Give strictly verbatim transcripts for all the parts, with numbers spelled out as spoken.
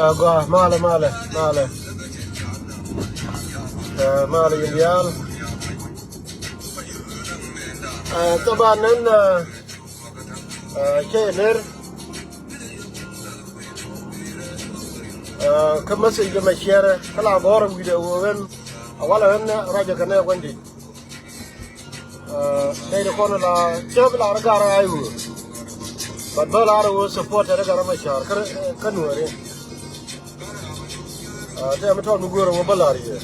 Agua, malɛ, malɛ, malɛ. Ɛ, malɛ yɛn diaal. Ɛ, thaban nɛn, ɛ, ɛ, cɛ yɛ ner. Ɛ, kä message mɛ share kä la gɔ̱r video ɣöö ɣän a walɛ ɣän ruacɛ kɛ nɛ gua̱n di̱t. Ɛ, nɛy ti kɔn la cäp la rɔ gar ay ɣöö. But bä la rɔ ɣöö supporter ɛ Gat Macar kä, kä Nuääri. Ɛ, tɛm mi tɔt mi guäär ɛ ɣöö bä la̱r yɛ.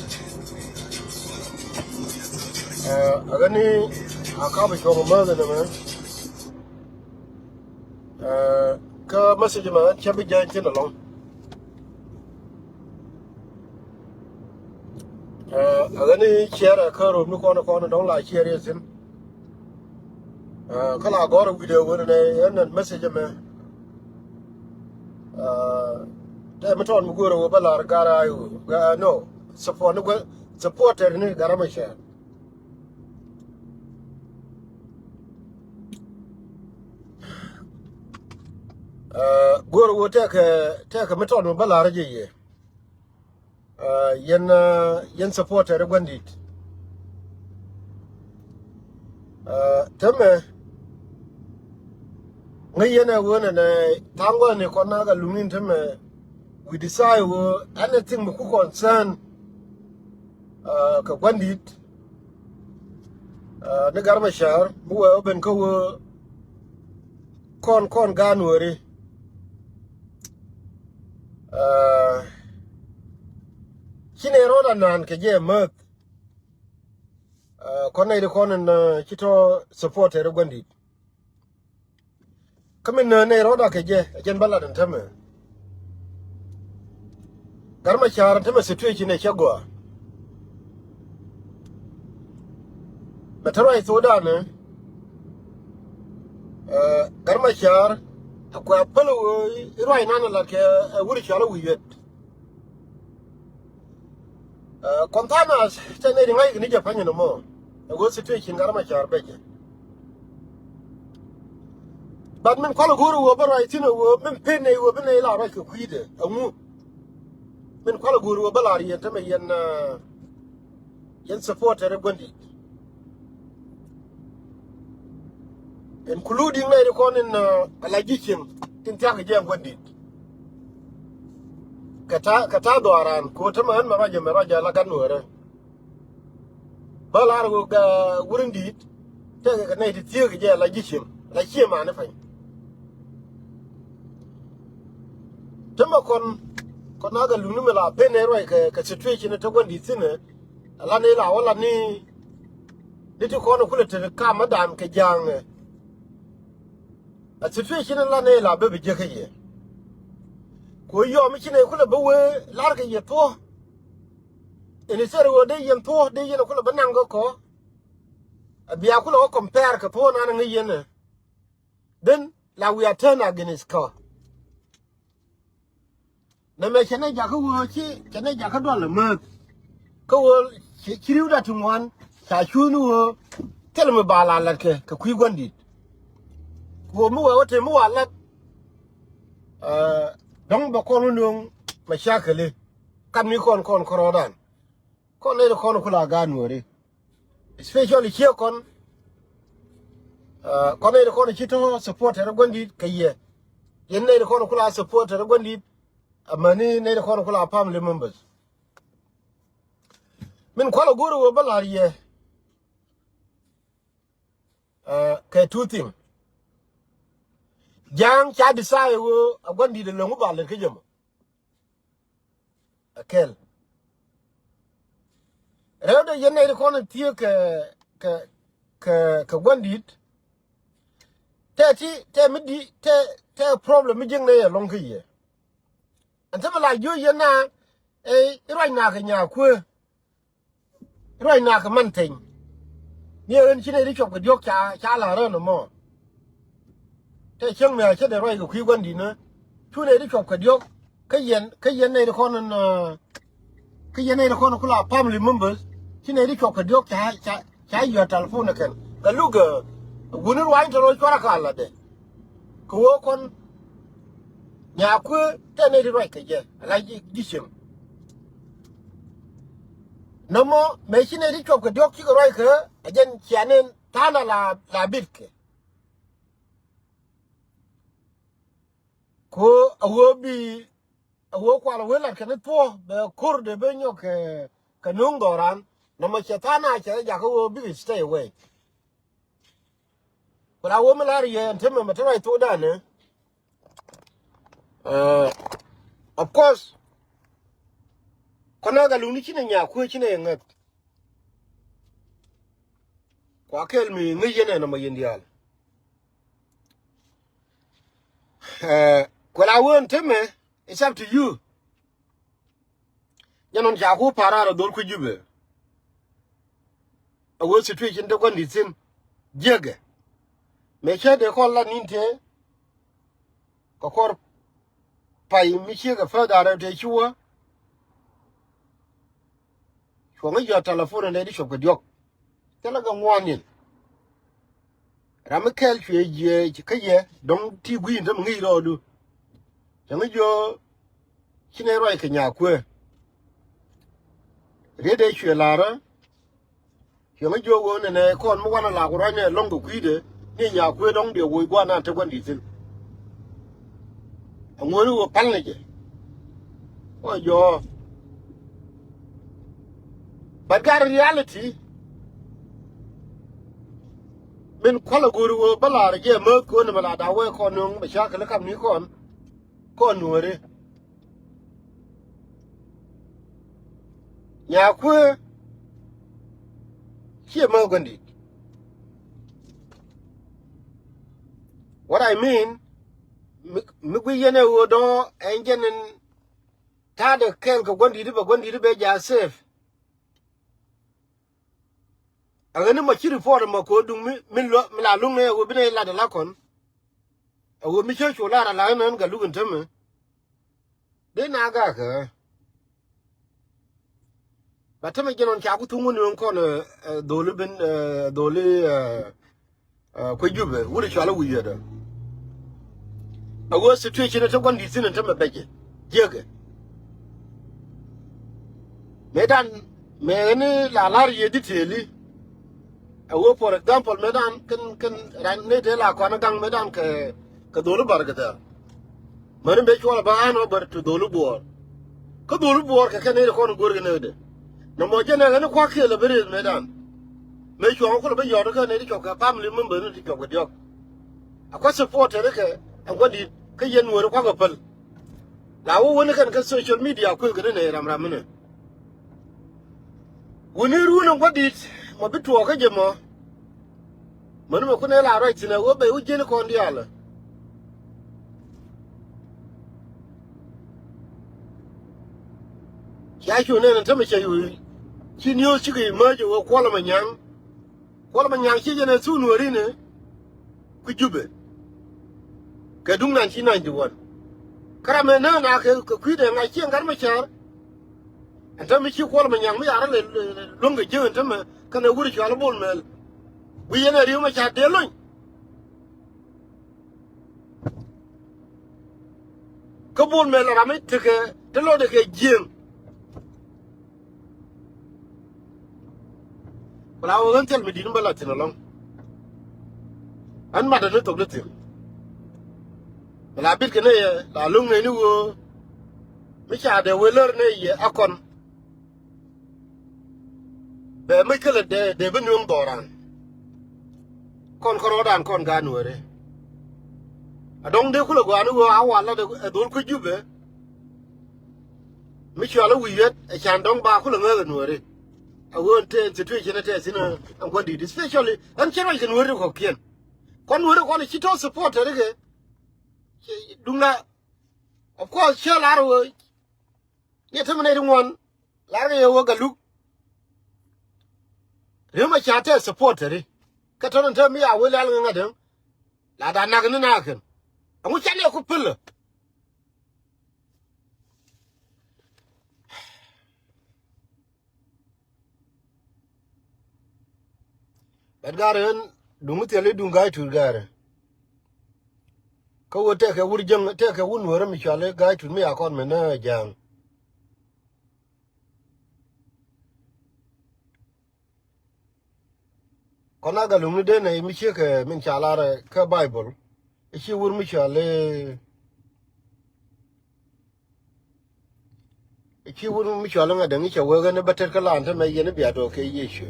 Ɛ, a ɣän ni a kap cuɔ̱ŋ mäth ɛn ɛmɛ. Ɛ, kä message mɛ cä bi jäny thi̱n ɛlɔ̱ŋ. Ɛ, a ɣän ni share kä room ni kɔn kɔn dɔ̱ŋ la share yɛ thi̱n. Ɛ, kä la gɔ̱r video wen nɛ ɛn ɛn message mɛ. Ɛ, tɛ mi tɔn mi guäär ɛ ɣöö bä la̱r gar ay ɣöö, ɛ, no, support ni guä, supporter ni Gat Macar. Ɛ, go̱o̱r ɣöö tɛkɛ, tɛkɛ mi tɔt mi bä la̱r jɛ yɛ. Ɛ, yɛn, ɛ, yɛn supporter ɛ gua̱n di̱t. Ɛ, tämɛ ŋäc yɛn ɛ ɣöö nɛnɛ tha̱a̱ŋ gua̱n ni kɔn nakä luŋ in tämɛ. We decide ɣöö anything mi ku concern, ɛ, kɛ gua̱n di̱t, ɛ, ni Gat Macar mi wee wä ben kä ɣöö kɔn, kɔn gaat Nuääri. Ɛ, ci nɛy rɔɔdɛ naan kɛ jɛ mäth. Ɛ, kɔn nɛy ti kɔn in, ɛ, ci tɔ supporter ɛ gua̱n di̱t. Kä min nööŋ nɛy rɔɔdɛ kɛ jɛ, ɛ jɛn bä lat ɛn tämɛ. Gat Macar ɛn tämɛ situation ɛ cä gɔaa. Bɛ te ruac thokdan ɛ, ɛ, Gat Macar ɛ kuɛ päl ɣöö i̱ ruac nan ɛ lat kɛ, ɛ, wut i̱ cɔal i̱ Wi̱i̱ Yuet. Ɛ, kɔn tha̱a̱ŋ nath tɛ nɛy ti ŋa̱c kɛ ni jɛ pa̱ny ɛn ɛmɔ. Ɛ ɣöö situation Gat Macar bɛ jɛ. But min kualɛ go̱o̱r ɛ ɣöö bä ruac thi̱n ɛ ɣöö min pen nɛy ɣöö bi nɛy la ruac kɛ kui̱dɛ. Ɛŋu? Min kualɛ go̱o̱r ɛ ɣöö bä la̱r yɛn tämɛ yɛn, ɛ, yɛn supporter ɛ gua̱n di̱t. Including nɛy ti kɔn in, ɛ, ala ji̱ cieŋ tin thia̱k jɛ ɛn gua̱n di̱t. Kɛ ta̱a̱, kɛ ta̱a̱ dhɔaaran kɛ ɣöö tämɛ ɣän mɛ ruacɛ, mɛ ruacɛ ala gat Nuäärä. Bä la̱r ɣöö gat wur in di̱i̱t tekɛ kɛ nɛy ti thiek jɛ ala ji̱ cieŋ, ala ciëmani pany. Tämɛ kɔn, kɔn nakä luŋni mi la pen ɛ ruac kɛ, kɛ situation te gua̱n di̱t thi̱n ɛ. Ala ni la wä la ni, ni ti kɔn kulɛ te kamä dan kɛ ja̱a̱ŋ ɛ. A situation la ni la bä bi jek kä yɛ. Ku yɔm ci ni kulɛ bä wee lar kɛ yɛ thuɔ. Ini seri wee dee yɛn thuɔ dee yɛn kulɛ bä naŋ kä kɔ. A bia kulɛ wä compare kɛ thuɔ nan ŋä yɛn ɛ. Then la we are turn against kɔ. Nɛmɛ cɛ nɛ jakä wee ci, cɛ nɛ jakä dual amäth. Kä wee ci, ci ri̱wda ti ŋuan ca cuuni wee thil mi ba la lat kɛ, kɛ kui̱ gua̱n di̱t. Ku wee mi wee wä te mi wa lat. Ɛ, dɔ̱ŋ bɛ kɔn wä nööŋ mɛ cakɛli. Kat mi kɔn kɔn kɔrɔɔdan. Kɔn nɛy ti kɔn kula gaat Nuääri. Especially ciek kɔn. Ɛ, kɔn nɛy ti kɔn ci tɔ supporter gua̱n di̱t kɛ yɛ. Yɛn nɛy ti kɔn kula supporter gua̱n di̱t. Amäni nɛy ti kɔn kula family members. Min kualɛ go̱o̱r ɛ ɣöö bä la̱r yɛ. Ɛ, kɛ two thing. Ja̱a̱ŋ ca decide ɣöö a gua̱n di̱t ɛ läŋ wä ba lät kä jɛ mɔ. Ɛ kɛl. Rɛwdɛ yɛn nɛy ti kɔn thiek kɛ, kɛ, kɛ, kɛ gua̱n di̱t. Tɛ ti, tɛ mi di, tɛ, tɛ problem mi jiäk nɛy ɛlɔ̱ŋ kä yɛ. Ɛn te mi la jiök yɛn na, ɛ, i̱ ruac na kɛ nyaa kuëë. Ruac na kɛ man theny. Ni ɣän ci nɛy ti cuɔp kɛ diɔ̱k ca, ca la̱r rän ɛmɔ. Tɛ cieŋ mi a cä dee ruac kɛ kui̱ gua̱n di̱t ni. Cu nɛy ti cuɔp kɛ diɔ̱k. Kä yɛn, kä yɛn nɛy ti kɔn in, ɛ, kä yɛn nɛy ti kɔn kula family members. Ci nɛy ti cuɔp kɛ diɔ̱k ca, ca, ca yɔ̱t telephone ɛ kɛn. Kɛ luk, ɛ, wuni ruac in te rɔ cuarɛ ka latdɛ. Kɛ wee kɔn Nyakuëë tɛn nɛy ti ruac kɛ jɛ ala ji̱ ji̱ cieŋ. Nɔmɔ mëë ci nɛy ti cuɔp kɛ diɔ̱k cikɛ ruac kɛ ɛ jɛn cianen tha̱a̱ŋ ala la bitkɛ. Ko a ɣöö bi a ɣöö kual a wee lat kɛn thuɔ̱k bɛ ko̱r dee ben nyɔk kɛ kɛ nuŋ dhɔran. Nɔmɔ cɛ tha̱a̱ŋ a cɛ jakä ɣöö bikɛ stay away. Ku la wä mi lar yɛ ɛn temɛ mɛ te ruac thokdan ɛ. Of course, kɔnɛ kɛ luni cinɛ Nyakuëë cinɛ yɛ ŋäth. Kua kɛl mi ŋäc yɛn ɛn ɛmɔ yɛn diaal. Ku la wä ɛn temɛ, it's up to you. Jɛ nɔn ca ku pa̱a̱r raar ɛ dhol ku Jubɛ. A wee situation te gua̱n di̱t thi̱n jiäkɛ. Mëë cä dee kɔn lat ni̱n tëë kɛ kɔr pay mi ciek ɛ fäth da̱a̱r ɛ tëë ci wä. Cuɔ̱ŋ i̱ jɔ̱ɔ̱t telephone ɛ nɛy di cuɔp kɛ diɔ̱k. Thilɛ kɛ ŋuan ni̱n. Ram mi kɛl cuɛ jiɛ kä yɛ dɔ̱ŋ ti gui̱i̱n te mi ŋi̱i̱c rɔɔdu. Cɛ ŋi̱ jiɔ ci nɛ ruac kɛ Nyakuëë. Riet dee cuɛ la̱rä. Cɛ ŋi̱ jiɔ ɣöö nɛnɛ kɔn mi wanɛ la ku ruac nɛ lɔ̱ŋ kɛ kui̱dɛ ni Nyakuëë dɔ̱ŋ diɛ woc gua̱a̱r nan te gua̱n di̱t thi̱n. Aŋuɔ̱ni wä pal ni jɛ. Wä jɔɔ. But gat reality min kual a go̱ri wä bä lar jɛ mäth kɔn ni mɛ la da̱ wee kɔn nuŋ mɛ cakɛ li kam ni kɔn. Kɔn nuɔ̱ri. Nyakuëë ciɛ mäth gua̱n di̱t. What I mean, mi, mi guic yɛn ɛ ɣöö dɔ̱ ɛn jɛn in ta̱a̱dɛ kɛɛl kɛ gua̱n di̱t bɛ gua̱n di̱t bɛ ja̱ safe. Ɛ ɣän ni mɔ ci report mɔ ko̱o̱r duŋ mi, mi luɔ, mi la luŋ ɛ ɣöö bi nɛ lat ɛ la kɔn. Ɛ ɣöö mi cä cu lar ɛ la ɣän ɣän kɛ luk in tämɛ. Dee na gakä. Ba tämɛ jɛn ɣɔn ca ku thuŋ wä ni ɣän kɔn, eh, eh, dholi ben, eh, dholi, eh, eh, kuɛ Jubɛ wut cual a wi̱i̱ yɛt ɛ. A wee situation ɛ te gua̱n di̱t thi̱n ɛ tämɛ bɛcɛ jiäkɛ. Mëëdan mëë ɣän la la̱r yɛ detail i̱. A wee, for example, mëëdan kɛn, kɛn ran ni te la kɔn gaŋ mëëdan kɛ, kɛ dholi bar kɛ dhɛr. Mäni mëë cuɔl a bä an ɔ bär ti dholi buɔɔr. Kä dholi buɔɔr kɛ kɛn ni kɔn go̱r kɛ nɛɛdɛ. Nɔmɔ jɛn ɛ ɣän kua̱k kiɛ lɛ bä rëëth mëëdan. Mëë cuɔ̱ŋ kulɛ bä yɔt kä ni ti cuɔk kɛ family member ni ti cuɔk kɛ diɔ̱k. A kua̱ support tɛri kɛ ɛn kua̱ di̱t kä yɛn nuɔ̱ɔ̱ri kua̱k kɛ päl. La wä wä ni kɛn kä social media kuël kɛ ni nɛy ram ram minɛ. Wuni run in gua̱di̱t mɔ bi tuɔɔk kä jɛ mɔ. Mäni mɛ kun ɛ la ruac thi̱n ɛ wee bɛ wä ji̱n kɔn diaalä. Cia cu nɛn in tämɛ cɛ yu ci niööth cikɛ imäc ɛ wee kuɔlɛ mɛ nyaŋ. Kuɔl mɛ nyaŋ ci jɛn ɛ thuk nuɔ̱ɔ̱rinɛ ku Jubɛ. Kɛ duŋ nineteen ninety-one. Kä ram ɛ nään a kɛ, kɛ kui̱dɛ ŋa̱c cieŋ gat mɛ cäär. Ɛn täämɛ ci kuɔl mɛ nyaŋ mi ya̱rä lɛ, lɛ, lɛ luäŋ kɛ jiäk ɛn täämɛ kɛnɛ wur cual Bol Mɛl. Wi̱i̱ yɛn ɛ ri̱ew mɛ ca dee lony. Kä Bol Mɛl ɛ ram mi tekɛ te lɔcdɛ kɛ jiëëŋ. Ku la wä ɣän thil mi di̱t mi bä la thi̱n ɛlɔ̱ŋ. Ɣän matdä ni thok di thi̱n. Mi la bit kɛ ni yɛ la lo̱ŋ nɛy ni ɣöö mi ca dee wee lär ni yɛ a kɔn. Bɛ mi kälɛ dee, dee bi nueŋ dhɔran. Kɔn kärɔɔdan kɔn gaat nueeri. A dɔ̱ŋ dee kulɛ gɔaa ni ɣöö a wal la dee ɛ dhol kui̱ Jubɛ. Mi cual a wi̱i̱ yet ɛ can dɔ̱ŋ ba kulɛ ŋäth ɛ nueeri. A ɣöö ɛn te situation ɛ tɛth thi̱n ɛn kuan di̱t, especially ɛn cɛ ruac kɛ nueeri kɔ̱kiɛn. Kuan nueeri kuan ci tɔ̱ support tɛri kɛ. Duŋda, of course, cä lar ɣöö nyɛ te mi nɛy ti ŋuan lar kɛ yɛ ɣöö Galuk. Ri̱ew mɛ ca tɛth support tɛri. Kä tɔ̱ ni te mi a wee lɛl ŋäŋ a däŋ. La da nak ni na kɛn. Ɛŋu ca nɛ ku pälä. Bɛt ga̱rä ɣän duŋ mi thil i̱ duŋ ga̱a̱c tuut ga̱rä. Kä ɣöö tɛkɛ wur jäŋ, tɛkɛ wur Nuäärä mi cɔal i̱ Ga̱a̱c Tut mi ca kɔn mi nääc Jaaŋ. Kɔn a Gatluak ni dee nɛy mi ciek kɛ min ca lar kä Baibol. I̱ ci wur mi cɔal i̱, i̱ ci wur mi cɔal i̱ Ŋadäŋ i̱ cɛ wee ɣän i̱ bä tet kä lan te mɛ yɛn i̱ bia duɔ̱ɔ̱k kɛ Yecu.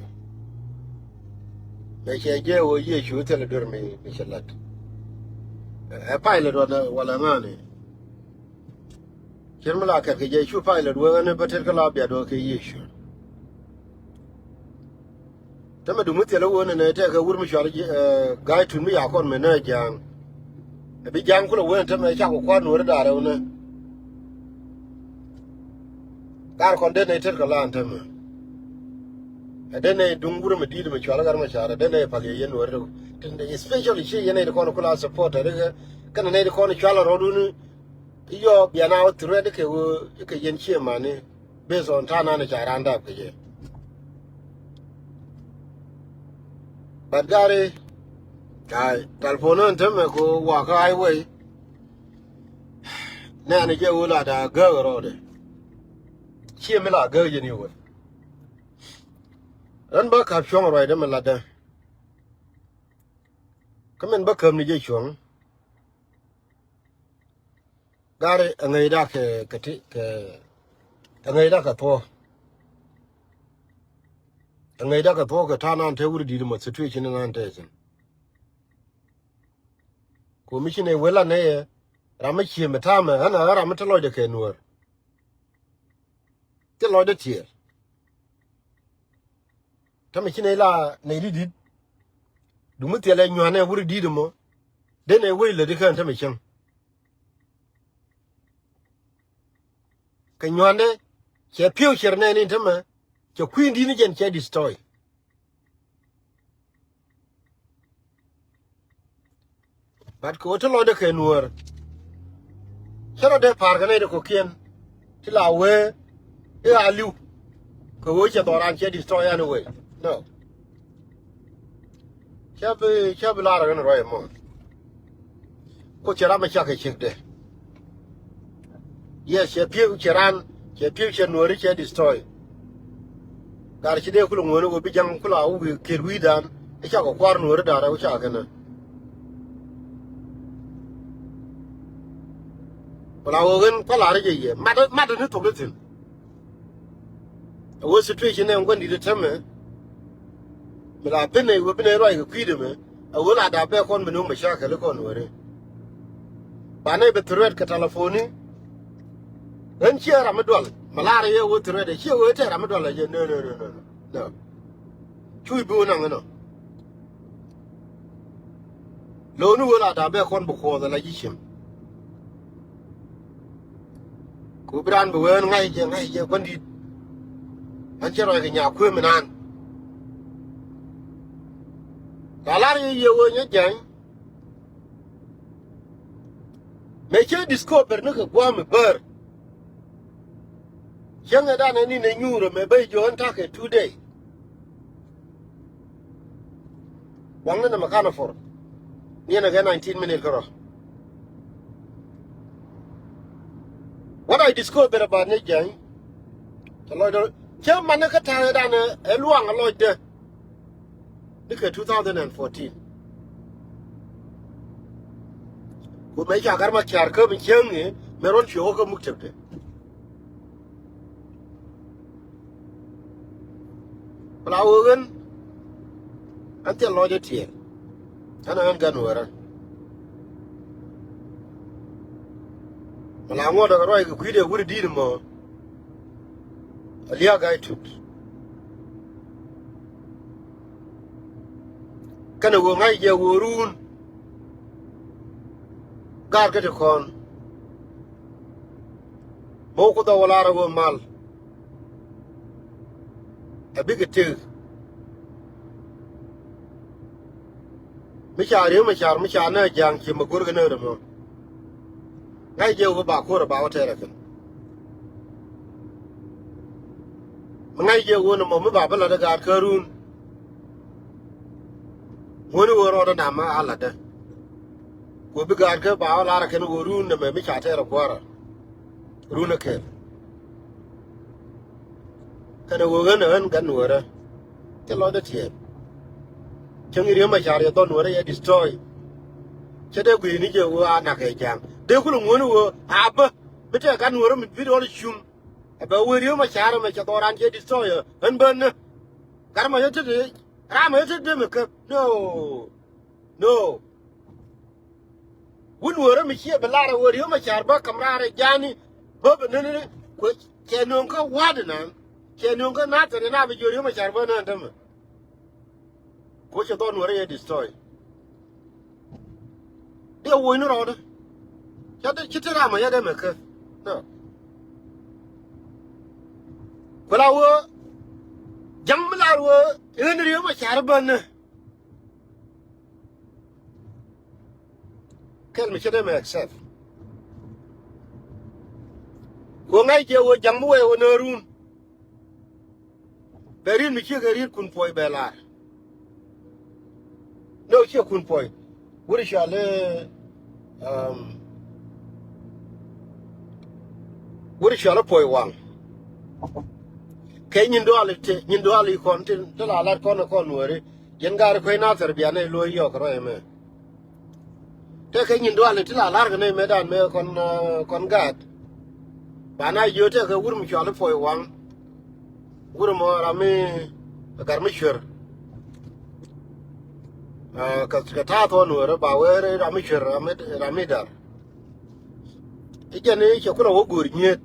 Mɛ cɛ jɛ ɣöö Yecu thilɛ duer mi, mi cɛ la̱t. Ɛ, ɛ Pilate walɛ, walɛ ŋa̱a̱ni. Cien mi la kɛt kɛ jɛ cu Pilate wee ɣän i̱ bä tet kä la bia duɔ̱ɔ̱k kɛ Yecu. Tämɛ duŋ mi thilɛ ɣöö nɛ nɛ tɛkɛ wur mi cɔal i̱, ɛ, Ga̱a̱c Tut mi ca kɔn mi nääc Jaaŋ. Ɛ bi Jaaŋ kulɛ wen tämɛ cakɔ kua̱r Nuäärä da̱rɛ wunɛ. Kar kɔn dee nɛy tet kɛ lan tämɛ. Ɛ dee nɛy duŋ wurɛ mi di̱i̱t mi cɔal i̱ Gat Macar, ɛ dee nɛy pal yɛ yɛn Nuäärä. Tin especially ci yɛn nɛy ti kɔn kula supporter kɛ, kɛnɛ nɛy ti kɔn cɔal rɔɔdun i̱ yɔ biana wä threat kɛ ɣöö kɛ yɛn ciɛ mani. Based on ta̱a̱ nan ca raan dap kɛ jɛ. But gari, ai, telephone ni tämɛ ko wakä highway. Nɛɛni jɛ wul a da gäk rɔɔdɛ. Ciɛ mi la gäk jɛ ni wul. Rän bä ka̱p cuɔ̱ŋ ruacdä mi latdä. Kä min bä käp ni jɛ cuɔ̱ŋ. Gari, ɛ ŋäcda kɛ, kɛ ti, kɛ, ɛ ŋäcda kɛ thuɔ̱k. Ɛ ŋäcda kɛ thuɔ̱k kɛ ta̱a̱ nan te wur di̱t mɔ situation nan te thi̱n. Ku mi ci nɛy wee la nɛy ɛ ram mi ciëm ɛ ta̱a̱mɛ ɣän ɛ ɣän ram mi te lɔcdɛ kɛ Nuäär. Thil lɔcdä tiɛɛl. Tämɛ ci nɛy la nɛy di̱t di̱t. Duŋ mi thilɛ nyuanɛ wur di̱t mɔ. Dee nɛy wec lätdi kään tämɛ cäŋ. Kɛ nyuandɛ cɛ future nɛɛni tämɛ, cɛ kui̱n di̱t ni jɛn cɛ destroy. But kɛ ɣöö te lɔcdɛ kɛ Nuäär. Cä rɔ dee pa̱a̱r kɛ nɛy ti kɔ̱kiɛn ti la wee i̱ a li̱w. Kɛ ɣöö cɛ dhɔran cɛ destroy anyway. No. Cä bi, cä bi lar kɛn ruac ɛmɔ. Ko cɛ ram mi cak kɛ ciekdɛ. Yes, cɛ pi̱w cɛ ran, cɛ pi̱w cɛ Nuääri cɛ destroy. Gar ci dee kulɛ ŋuɔ̱ni wä bi ja̱ŋ kula wä wi̱i̱ kiɛt wi̱i̱dan. I̱ cakɔ kua̱r Nuääri da̱rɛ wä cakɛ kɛnɛ. Kula wä ɣän kua lar i̱ jɛ yɛ. Mat, mat ni thok ni thi̱n. A wee situation nɛ ŋuan di̱t tämɛ. Mi la bi nɛy wee bi nɛy ruac kɛ kui̱dɛ mɛ. A wee la da bɛ kɔn bi ni wä mɛ cakɛ li kɔn wee ri. Ba nɛy bi threat kɛ telefoni. Ɣän ciɛ ram mi dual. Mi lar yɛ wee threat ɛ ciɛ wee tɛ ram mi dual ɛ jɛ. No, no, no, no, no. No. Cuc bi wä naŋ inɔ. Lo̱o̱ni wee la da̱a̱ bɛ kɔn bi kuɔth ala ji̱ ciem. Ku bi raan bi wee ɣän ŋa̱c jɛ, ŋa̱c jɛ gua̱ndi̱t. Ɣän cä ruac kɛ nyaak kuëë mi naan. La lar yɛ yɛ wee nyɛ ja̱ny. Mëë cä discover ni kɛ gua̱a̱m mi bär. Cäŋɛ danɛ ni nɛ nyuurä mëë bä jiɔ̱ɔ̱n takɛ two day. Waŋni nɛ mɛ kanɛ for. Niɛn ɛ kɛ nineteen minute kärɔ. What I discover about ni jɛny. Cɛ lɔcdɛ cä manɛ kä ta̱a̱ danɛ ɛ luaŋ ɛ lɔcdɛ. Ni kɛ two thousand and fourteen. Ku mɛ ca gar ma car kä mi cäŋ ni mɛ ruɔn cuɛ wä kä muk tepdɛ. Kula wä ɣän an thil lɔcdɛ tiɛɛl. An ɣän gan wärä. Kula ŋuɔt ɛ ruac kɛ kui̱dɛ wuri di̱i̱t mɔ. A lia̱a̱ ga̱a̱c tut. Kɛnɛ ɣöö ŋa̱c jɛ ɣöö ruun. Gaar kä ti kɔn. Mɛ wä ku dhɔw wä lar a ɣöö mal. A bikɛ tëk. Mi ca ri̱ew mi car mi ca nä ja̱a̱ŋ ci mi go̱rkɛ nä rɛ mɔ. Ŋa̱c jɛ wä ba ko̱rɛ ba wä tɛrɛ kɛn. Mi ŋa̱c jɛ wä ni mɔ mi ba bi lat ɛ gaat kä run. Ŋuɔ̱ni wä rɔɔdɛ nam a latdä. Kuɛ bi gaat kä ba ɣä lar ɛ kɛn ɣöö run nɛmɛ mi ca tɛɛr ɛ kuäärä. Run ɛ kɛl. Kɛnɛ ɣöö ɣän ɛ ɣän gat nuäärä. Cɛ lɔcdä tiɛɛl. Cäŋ riäm a car yɛ dhɔn nuäärä yɛ destroy. Cɛ dee gui̱i̱ni jɛ ɣöö a nak ɛ ja̱a̱ŋ dee kulɛ ŋuäni ɣöö a bä. Mi tɛɛ gat nuäärä mi bi dɔl cum. Ɛ bɛ wee riäm a car ɛmɛ cɛ dhɔran cɛ destroy ɛ ɣän bän ni. Gat ɛmɛ yɛ te dee ram ɛ yɛ te dee mi käp no. No. Wun wä rä mi ciɛ bi lar wä riöm a car bä kam raar ɛ jani. Bä bi nini kuɛ cɛ nöŋ kä wa̱dä nan. Cɛ nöŋ kä nathɛr ina bi jiö riöm a car bä nan tämɛ. Kuɛ cɛ dhɔn wä rä yɛ destroy. Diɛ woc ni rɔɔdä. Ca dee ci te ram a yɛ dee mɛ kä. No. Kuɛ la wä ja̱ŋ mi lar wä in riöm a car bä nä. Kɛl mi cä dee mɛ accept. Ku ŋa̱c jɛ wä ja̱ŋ mi wee wä nä run. Bɛ ri̱t mi ciek kɛ ri̱t kun puɔy bɛ lar. Nɛ wä ciek kun puɔy. Wur cɔal i̱, um, wur cɔal i̱ puɔy waŋ. Kɛ nyin dual i̱ te, nyin dual i̱ kɔn ti, ti la lat kɔn i̱ kɔn weri. Yɛn gaari kuec nathɛr bianɛ luɔ̱c yɔk rɔy ɛmɛ. Tëëkɛ nyin duali ti la la̱rkɛ nɛy mëëdan mëë kɔn, uh, kɔn gaat. Ba na jiö tëëkɛ wur mi cɔal i̱ puɔy waŋ. Wur mɔ ram mi gat mi cuer. Uh, kɛ, kɛ ta̱a̱ thuɔ̱ɔ̱n wee rɔ ba wee ram mi cuer ram mi, ram mi dar. I̱ jɛn i̱ cɛ kulɛ wä go̱o̱r nyiet.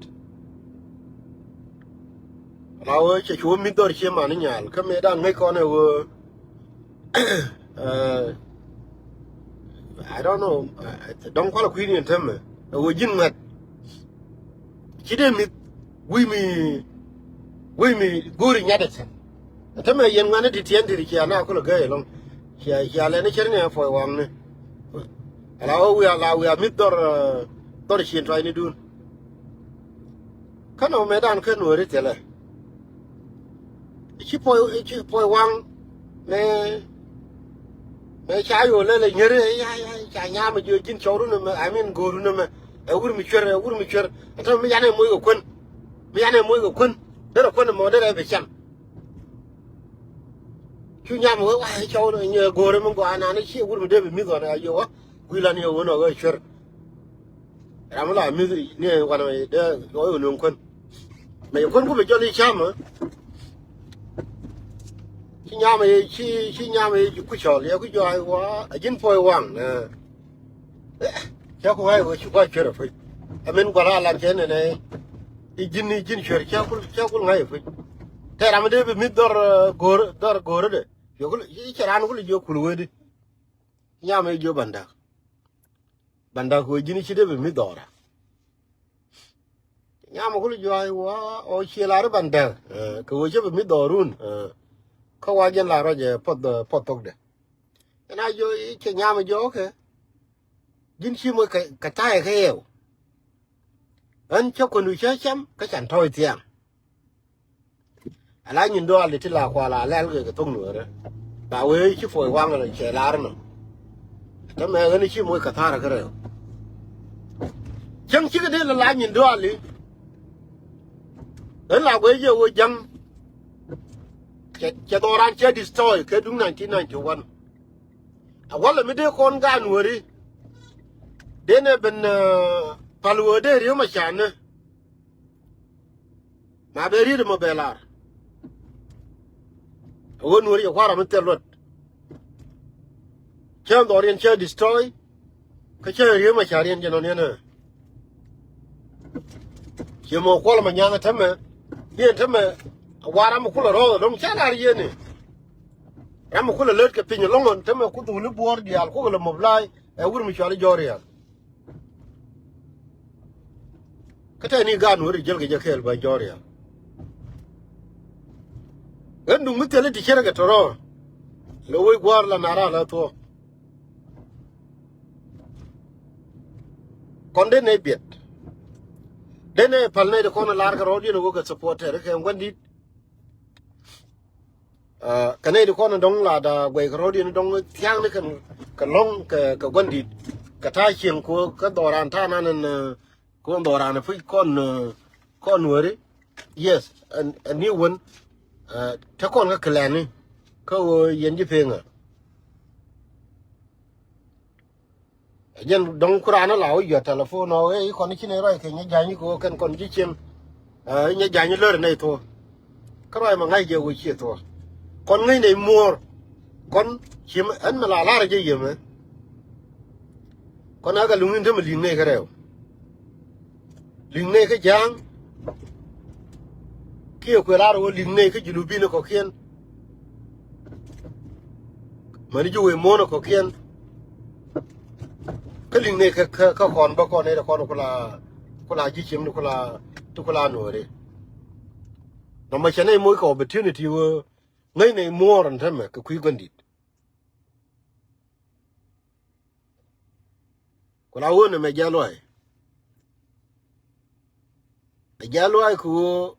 La wee cɛ cu wä mi̱th dhɔr cie man i̱ nyal kä mëëdan ŋäc kɔn ɛ wee. Uh, I don't know. Uh, dɔ̱ŋ kualɛ kui̱ni ɛn tämɛ. Ɛ wee ji̱n ŋuɛt. Ci dee mi̱th wi̱i̱ mi, wi̱i̱ mi go̱o̱ri nyat ɛ thin. Ɛn tämɛ yɛn ŋuɛt ni ti tiɛn ti ri cia na kulɛ gäi ɛlɔ̱ŋ. Cia, cia lɛni cär ni ɛ puɔy waŋni. Ala wee wiaa la wiaa mi̱th dhɔr, uh, dhɔr cien tuacni duun. Kä nɔ mëëdan kä nuɔ̱ɔ̱ri thilɛ. Ci puɔy, ci puɔy waŋ mɛ, mɛ ca yo̱o̱ lɛl ɛ nyeri, ya, ya, ca nyam ɛ jiö ji̱n cɔwru ni mɛ, I mean go̱o̱ru ni mɛ. Ɛ wur mi cuer, ɛ wur mi cuer. Ɛ tɔ mi yanɛ moc kɛ kuän. Mi yanɛ moc kɛ kuän. Derɛ kuän mɔ derɛ bi cam. Cu nyam wee wa cɔw ni go̱o̱ri mi gɔaa nani ci wur mi dee bi mi̱th ɣɔn ɛ yo̱o̱ wa. Gui̱ lan yɛ wun ɔ wee cuer. Ram mi la mi̱th ni wanɛ dee yɔc wä nöŋ kuän. Mɛ yɛ kuän ku bɛ jɔl i̱ camä. Ci nyamä yɛ ci, ci nyamä yɛ ci ku cɔl yɛ ku jɔac wä a ji̱n puɔy waŋ. Cɛ ku ŋa̱c wä ci gua̱c cuer ɛ puc. Ɛ min gua̱l a lan cɛ nɛnɛ i̱ ji̱n, i̱ ji̱n cuer cɛ ku, cɛ ku ŋa̱c ɛ puc. Tɛ ram mi dee bi mi̱th dhɔr, eh, go̱o̱r, dhɔr go̱o̱r dee. Yɛ ku i̱ cɛ ran ku li jiök kul wee di. Nyam i̱ jiök bandak. Bandak wee ji̱n i̱ ci dee bi mi̱th dhɔra. Nyam i̱ kul jiök wa ɔ cie lar i̱ bandak. Eh, kɛ wee cä bi mi̱th dhɔrun. Eh, kä wa jɛn lar rɔc ɛ puɔth, eh, puɔth thokdɛ. Ɛn a jiök i̱ cɛ nyam i̱ jiök kɛ. Ji̱n ci moc kɛ, kɛ ta̱yɛ kɛ yɛw. Ɣän cä kuändu cä cam kä can tɔ̱ɔ̱c thiaŋ. Ala nyin duali ti la kual a lɛl kɛ kɛ thok nuɔrɛ. Ba wee ci puɔy waŋ lɛ cɛ lar nɔ. Tä mɛ ɣän ci moc kɛ tha̱rä kä rɛw. Cäŋ cikɛ dee la la nyin duali. Ɣän la guey jɛ wee ja̱ŋ. Cɛ, cɛ dhɔran cɛ destroy kɛ duŋ nineteen ninety-one. A walɛ mi dee kɔn gaan weri. Dee nɛ ben, eh, pal wee dee ri̱w ma canɛ. Ma bɛ riet mɔ bɛ lar. A ɣöö nuɔ̱ɔ̱ri cɛ kua̱r ram mi thil luɔt. Cä dhɔriɛn cä destroy. Kä cä riet ma ca riɛn jɛ nɔn yɛn ɛ. Ciɛ mɔ kuɔl ma nyaŋ tämɛ. Yɛn tämɛ. A wa ram mi kulɛ rɔɔth ɛlɔ̱ŋ cä lar yɛn ɛ. Ram mi kulɛ lät kɛ piny ɛlɔ̱ŋ ɛn tämɛ ku dhuli buɔɔr diaal kukɛ lɛ mobilai. Ɛ wur mi cuali jɔɔrial. Kä tɛni gaat nuɔ̱ri jäl kɛ jɛ kɛɛl bä jɔɔria. Ɣän duŋ mi thilɛ ti cierɛ kɛ tɔrɔ. Lɛ wec gua̱a̱r la nara la thuɔ̱k. Kɔn den nɛ biɛt. Den nɛ pal nɛ di kɔn lar kɛ rɔɔdiɛn wä kɛ supporter kɛ gua̱n dit. Ah, kɛ nɛy ti kɔn dɔ̱ŋ la da guɛy kɛ rɔ̱diɛn dɔ̱ŋ thia̱a̱ŋni kɛ, kɛ lɔ̱ŋ kɛ, kɛ gua̱n di̱t. Kɛ ta̱a̱ cieŋ ko kä dhɔran ta̱a̱ nan ɛn, eh, ko dhɔran ɛ puc kɔn, eh, kɔn weri. Yes, ɛn, ɛn ni wen, eh, te kɔn kä kilɛni kä ɣöö yɛn ji̱ peŋä. Jɛn dɔ̱ŋ kuran la wä yɔt telephone ɔ, eh, kɔn ci nɛ rɔy kɛ nyɛ ja̱ny kɛ wä kɛn kɔn ci cieŋ. Eh, nyɛ ja̱ny lär nɛ thuɔ. Kä rɔy ma ŋa̱c jɛ wä ci thuɔ. Kɔn ŋäc nɛ muɔr. Kɔn ci ɛn mɛ la lar jɛ yemɛ. Kɔn a kɛ luŋ in te mɛ liŋ nɛ kɛ rɛw. Liŋ nɛy kä ja̱a̱ŋ. Kiɛ kuɛ lar ɣöö liŋ nɛy kä Junubin kɔ̱kiɛn. Mäni ji̱ wëë muɔ̱ɔ̱n kɔ̱kiɛn. Kä liŋ nɛy kä, kä, kä kɔn bä kɔn nɛy ti kɔn kula, kula ji̱ ciem ti kula, ti kula nuɔɔri. Nɔmɔ cɛ nɛy moc kɛ opportunity ɣöö ŋäc nɛy muɔɔr ɛn tämɛ kɛ kui̱ gua̱ndit. Kula wä ni mɛ jɛ luay. Mɛ jɛ luay kɛ wä.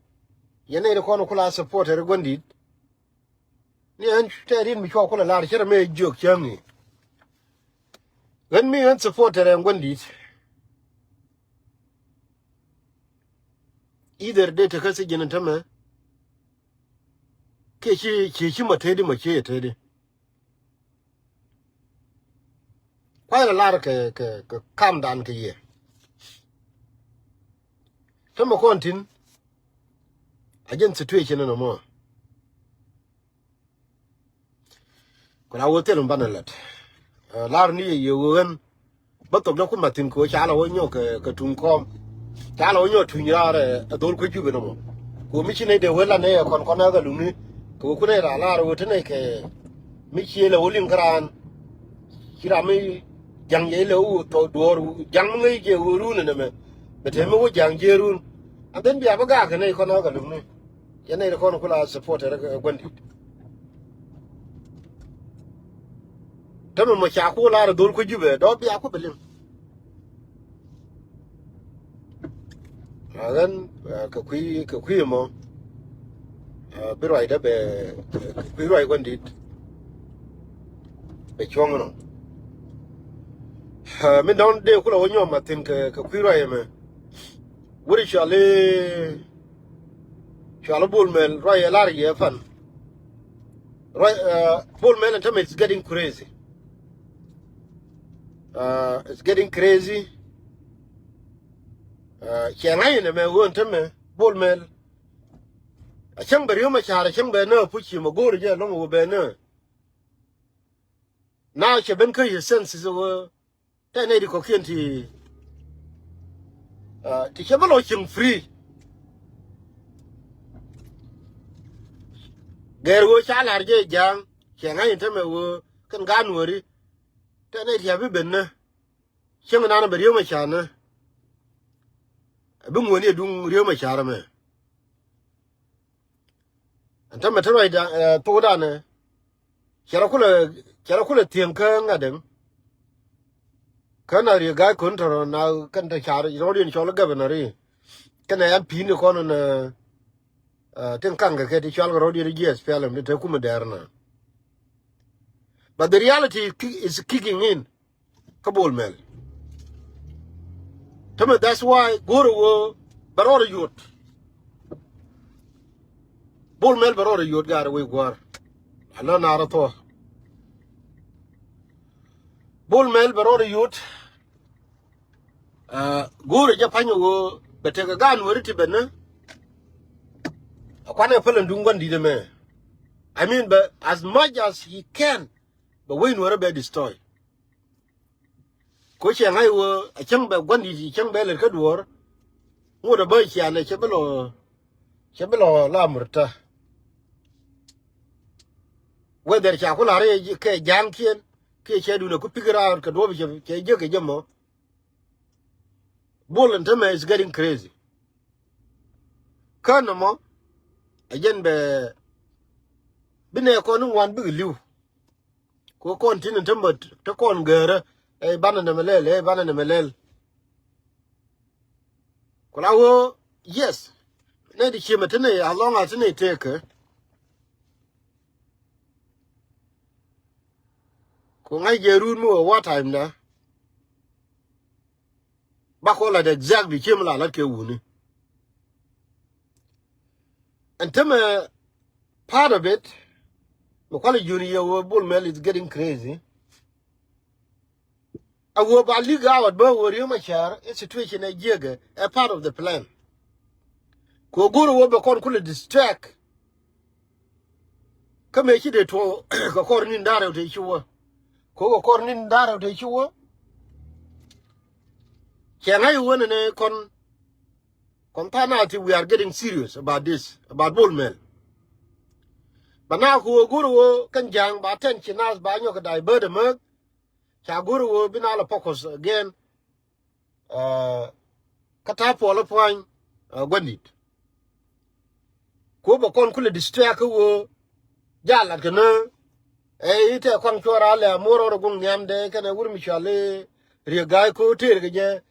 Yɛn nɛy ti kɔn kula supporter gua̱ndit. Ni ɛn tɛ rin mi cua kula lar cɛ rɛ mɛ jiök cäŋ ni. Ɣän mi ɣän supporter ɛn gua̱ndit. Either dee tekä thiec jɛn tämɛ. Kiɛ ci, ci, ci ma tëëdi ma ci yɛ tëëdi. Kuay la lar kɛ, kɛ, kɛ kam dan kɛ yɛ. Tämɛ kɔn tin. A jɛn situation ni nɔmɔ. Kula wä thil mi banɛ lät. Eh, lar ni yɛ yɛ wä ɣän. Bä thok dä ku mathin kɛ wä ca la wä nyɔk kɛ, kɛ tuŋ kɔm. Ca la wä nyɔk tuny raar ɛ dhol kuec Jubɛ nɔmɔ. Kɛ wä mi ci nɛy dee wä la nɛy ɛ kɔn kɔn ɛ kɛ luŋni. Kɛ wä ku nɛy ra lar wä te nɛy kɛ mi cie lɛ wä liŋ käraan. Ci ram mi ja̱ŋ yɛ ilɛ wä thok duɔ̱ɔ̱r ja̱ŋ mi ŋäc jɛ wä run ɛ nɛmɛ. Bɛ te mi wä ja̱ŋ jiɛ run. And then bia bä gaak kɛ nɛy kɔn ɛ kɛ luŋni. Yɛn nɛy ti kɔn kula supporter ɛ gua̱ndit. Tämɛ mɔ ca ku lar dhol ku Jubɛ dɔ̱ bia ku bi liŋ. A ɣän, eh, kɛ kui̱, kɛ kui̱ mɔ. Eh, bi ruacdä bɛ, kɛ kui̱ ruac gua̱ndit. Bɛ cuɔ̱ŋ nɔ. Eh, min dɔ̱ŋ dee kulɛ wä nyɔm a thi̱n kɛ, kɛ kui̱ ruac ɛmɛ. Wut i̱ cuali, cuali Bol Mel ruac ɛ lar yɛ pan. Ruac, eh, Bol Mel ɛn tämɛ it's getting crazy. Uh, it's getting crazy. Uh, cɛ ŋa̱c inɛ mɛ ɣöö ɛn tämɛ Bol Mel. A cäŋ bɛ Riek Machar, a cäŋ bɛ nä puc ci mɛ go̱o̱r jɛ lɔŋ wä bɛ nä. Na cɛ ben kä yɛ senses wä. Tɛ nɛy di kɔ̱kiɛn ti, ah, ti cɛ bä lɔ cieŋ free. Gɛr wä ca lar jɛ ja̱a̱ŋ cɛ ŋa̱c in tämɛ wä kɛn gaat nuɔri. Tɛ nɛy ti a bi ben nä cieŋ nan bɛ Riek Machar nä. A bi ŋuɔ̱ni a duŋ Riek Machar mɛ. Ɛn tämɛ te ruacdan, eh, thokdan ɛ. Cɛ rɔ kulɛ, cɛ rɔ kulɛ thiäŋ kä ŋa̱t ɛn. Kä na Riek Gai Kon tɔrɔ na kɛn te car rɔɔdiɛn cɔl governor i̱. Kɛn ɛ M P ni kɔn ɛn, eh, tin kaŋ kɛ kɛ ti cɔal kɛ rɔɔdiɛn ji̱ S P L M ti te kumɛ dɛɛr na. But the reality ki-, is kicking in. Kä Bol Mel. Tämɛ that's why go̱o̱rä wä bɛ rɔɔdɛ yot. Bol Mel bɛ rɔɔdɛ yot gaat wec gua̱a̱r. A lä naar a thɔ. Bol Mel bɛ rɔɔdɛ yot. Ah, go̱o̱rä jɛ pa̱ny wä bɛ tekɛ gaat nuɔri ti bɛ nä. A kuanɛ päl ɛn duŋ gua̱n di̱t ɛmɛ. I mean, bɛ as much as he can, bɛ wec nuɔrä bɛ destroy. Ko cɛ ŋa̱c wä a cäŋ bɛ gua̱n di̱t, cäŋ bɛ lɛt kä duɔ̱ɔ̱r. Ŋot a bä cianɛ cɛ bi lɔ, cɛ bi lɔ la murta. Whether ca ku la̱r kɛ ja̱a̱ŋkiɛn kiɛ cɛ dun a ku pi̱k raar kɛ duɔ̱ɔ̱p cɛ, cɛ jek kɛ jɛ mɔ. Bol ɛn tämɛ is getting crazy. Kä nɔmɔ a jɛn bɛ bi nɛ kɔn in wan bikɛ li̱w. Ku kɔn tin in te mät te kɔn gɛrä. Ɛ banɛ nɛmɛ lɛl, ɛ banɛ nɛmɛ lɛl. Ku la wä, yes. Nɛ di ciemɛ te nɛ, as long as te nɛ tekɛ. Ku ŋa̱c jɛ run mi wä war time da. call it exactly, ciem la lat kɛ wuni. And teme part of it, mi kualɛ juni yɛ wee Bol Mel is getting crazy. A wee ba leak out bä wee Riek Machar, ɛ situation ɛ jiɛkɛ, ɛ part of the plan. Kɛ go̱r wee bɛ kɔn kulɛ distract. Kä mëë ci dee tuɔɔk kɛ kɔr ni̱n da̱ŋ rɛw te ci wä. Kɛ kɔr ni̱n da̱ŋ rɛw te ci wä. Cɛ ŋa̱c wä nɛnɛ kɔn. Kɔn tha̱a̱ŋ nath ti, we are getting serious about this, about Bol Mel. Ba na ku wä go̱r wä kɛn ja̱a̱ŋ ba tɛn ci nath ba nyɔk kɛ divert emäth. Ca go̱r wä bi na la focus again. Kä ta̱a̱ puɔl pua̱ny gua̱ndit. Ku bä kɔn kulɛ distract kä wä. Jal lat kɛ nä. Ɛ itɛ kɔn cuɔr a lɛ a muɔr rɔ guŋ nhiam dee kɛnɛ wur mi cual i̱ Riek Ga̱a̱c ko̱ tëër kɛ jɛ.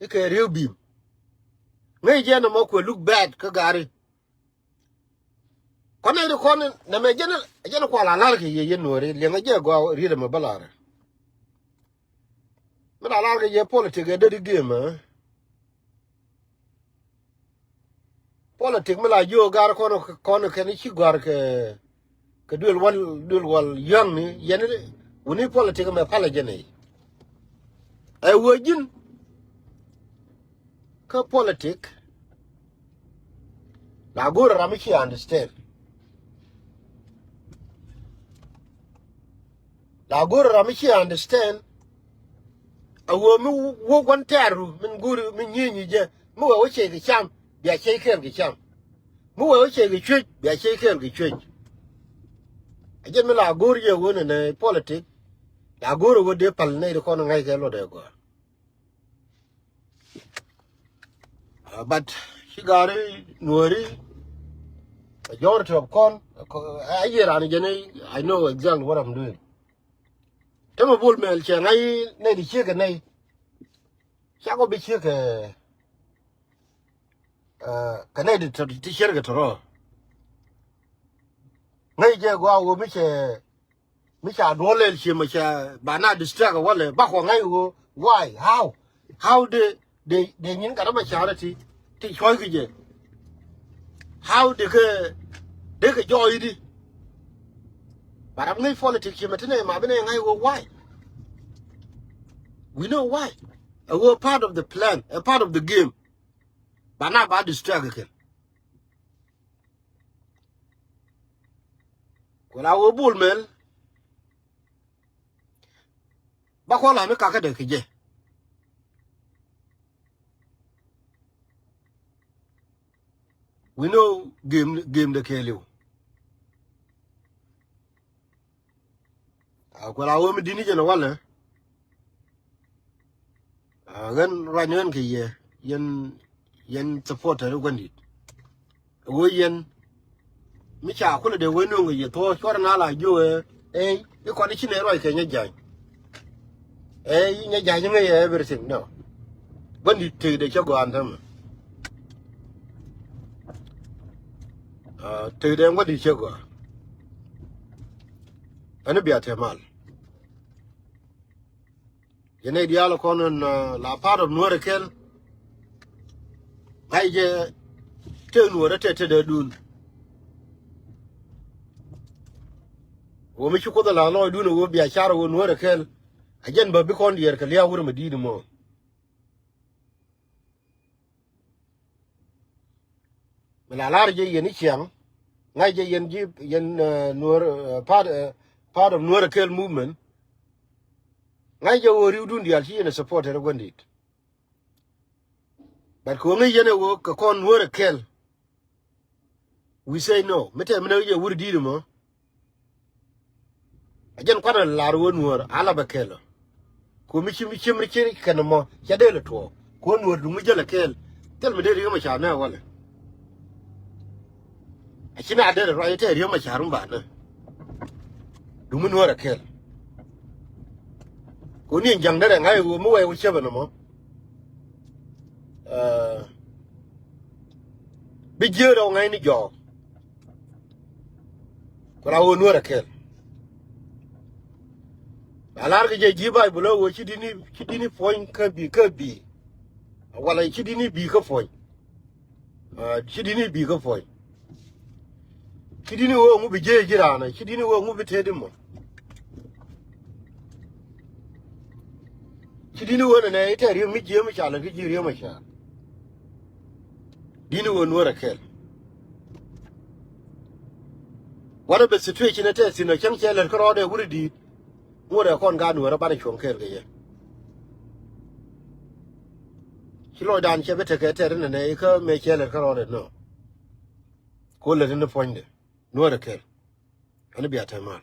Ikɛ Riek Bi̱i̱m. Ŋäc jɛ nɔmɔ kuɛ look bad kä gari. Kɔn nɛy ti kɔn nɛmɛ jɛn, jɛn kual a lar kɛ yɛ yɛn Nuɔri, liɛŋɛ jɛ gɔaa riet ɛmɛ bä lar. Mi la lar kɛ yɛ politik ɛ dee di game ɛ. Politik mi la jiök gar kɔn, kɔn kɛn ci gɔ̱a̱r kɛ, kɛ duël wal, duël wal yɔ̱a̱ŋni yɛn wuni politik ɛmɛ palɛ jɛ nɛy. Ɛ wee ji̱n kä politik. La go̱o̱rɛ ram mi ci understand. La go̱o̱rɛ ram mi ci understand. A wee mi wä gua̱n tɛɛru min go̱o̱ri mi nyieenyi jɛ mi wee wä cey kɛ cam bia cey kɛɛl kɛ cam. Mi wee wä cey kɛ cuec bia cey kɛɛl kɛ cuec. A jɛn mi la go̱o̱r jɛ wä nɛnɛ politik. La go̱o̱rɛ wä dee pal nɛy ti kɔn ŋa̱ckɛ luɔt ɛ gɔaa. But ci gari Nuɔri, majority of kɔn a yier an jɛn, I know exactly what I'm doing. Te ma Bol Mel cɛ ŋa̱c nɛy ti ciek kɛ nɛy. Cakɔ bi ciek kɛ kɛ nɛy ti ciek kɛ tɔrɔ. Ŋäc jɛ gɔaa wä mi cɛ mi ca duɔl lɛl ciɛ mɛ ca ba na distract walɛ bakɔ ŋa̱c ɣöö why how how de de de nyin gat mɛ ca rɛ ti ti cuɔ̱c ki jɛ. How de kɛ de kɛ jɔɔc di. Ba ram ŋäc politik ciɛ mɛ ti nɛ ma bi nɛ ŋa̱c ɣöö why. We know why. A ɣöö part of the plan, a part of the game. Ba na ba distract kɛ. Ku la wä Bol Mel. Ba kɔ la mi kakä dee kɛ jɛ. We know game, game de kɛɛliw. A kuɛ la wä mi di̱t ni jɛn walɛ. A ɣän ruany ɣän kɛ yɛ yɛn yɛn supporter i̱ gua̱ndit. Ɣöö yɛn mi ca kulɛ dee wee nuŋ kɛ yɛ thuɔ̱ɔ̱ cuɔr na la jiök ɛ ɛ i̱ kɔn i̱ ci nɛ ruac kɛ nyɛ ja̱ny. Ɛ i̱ nyɛ ja̱ny ŋäc ɛ everything no. Gua̱ndit tëkdɛ cä gɔaa ɛn täämɛ. Tëkdɛ gua̱ndit cä gɔaa. Ɛn i̱ bia tɛmal. Yɛn nɛy diaal kɔn in la part of Nuäär ɛ kɛl. Ŋa̱c jɛ tëë Nuäär ɛ tɛt tetdädun. Wä mi ci Kuoth ɛ la lɔcdun ɛ wä biacar ɛ wä Nuäär ɛ kɛl. A jɛn bä bi kɔn diɛɛr kɛ lia̱a̱ wur mɛ di̱i̱t mɔ. Mi la lar jɛ yɛn i̱ ciaŋ ŋa̱c jɛ yɛn ji̱ yɛn Nuäär part, part of Nuäär ɛ kɛl movement. Ŋa̱c jɛ ɣöö ri̱wdun diaal ci yɛn ɛ supporter ɛ gua̱ndit. But kɛ ɣöö ŋäc yɛn ɛ ɣöö kɛ kɔn Nuäär ɛ kɛl. We say no mi tɛm mi nɛ jɛ wur di̱i̱t mɔ. A jɛn kuanɛ lar wä Nuäär a la bɛ kɛl ɔ. Ku mi ci mi ci mi ci kɛn mɔ ca dee lɛ tuɔɔk ku wä Nuäär duŋ mi jäl ɛ kɛl. Thil mi dee Riek Machar nɛ walɛ. A ci na dee lɛ ruac tɛ Riek Machar mi ba nɛ duŋ mi Nuäär ɛ kɛl. Ku ni ja̱ŋ derɛ ŋa̱c wä mi wɛy wä ciepɛ nɛ mɔ. Bi jiääk rɛw ŋa̱cni jɔɔk. Ku la ɣöö Nuäär ɛ kɛl. A lar kɛ jɛ ji̱ Bayböl ɣöö ci di̱t ni ci di̱t ni puɔ̱ny kä bi̱i̱ kä bi̱i̱. Walɛ ci di̱t ni bi̱i̱ kä puɔ̱ny. Ci di̱t ni bi̱i̱ kä puɔ̱ny. Ci di̱t ni ɣöö ŋu bi jiee ji̱ raan, ci di̱t ni ɣöö ŋu bi tëëdi mɔ. Ci di̱t ni ɣöö nɛnɛ i̱ tɛɛr riek mi jiee mi ca lät kä ji̱ riek mi ca. Di̱t ni ɣöö Nuäär ɛ kɛl. What a bɛ situation ɛ tɛɛr thi̱n ɔ cäŋ cɛ lät kä rɔɔdɛ wuri di̱i̱t. Ŋuɔ̱t ɛ kɔn gaat Nuäärä banɛ cuɔ̱ŋ kɛɛl kɛ yɛ. Ci lɔcdan cɛ bi tekɛ tɛr inɛ nɛ ikä mëë cɛ lɛt kä rɔɔdɛ nɔ. Ko lɛt in puɔ̱nydɛ Nuäärä kɛɛl. Ɛn bia tɛmal.